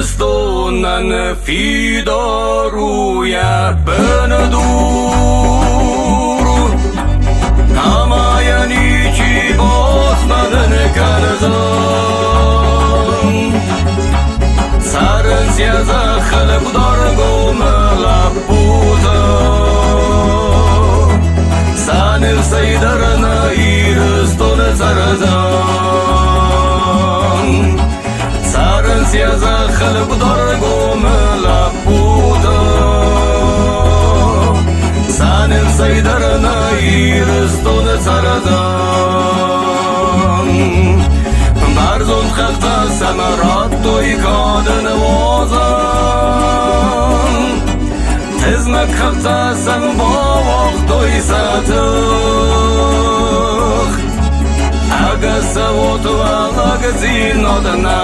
Ирыстонӕн фидар у йӕ бындур, Ӕмӕ йӕ ничи базмӕлын кӕндзӕн. Цӕрынц йӕ зӕххыл Къуыдаргомы лӕппутӕ. Сӕ ныфсӕй дӕр нӕ Ирыстоны цӕрдзӕн. Цӕрынц йӕ зӕххыл Къуыдаргомы лӕппутӕ. Сӕ ныфсӕй дӕр нӕ Ирыстоны цӕрдзӕн. Бӕрзонд хӕхтӕ сӕм радтой кады нуазӕн. Тызмӕг хӕхтӕ сӕм бауагътой сӕ тых. Ӕгас цӕут уӕ лӕгдзинад нӕ.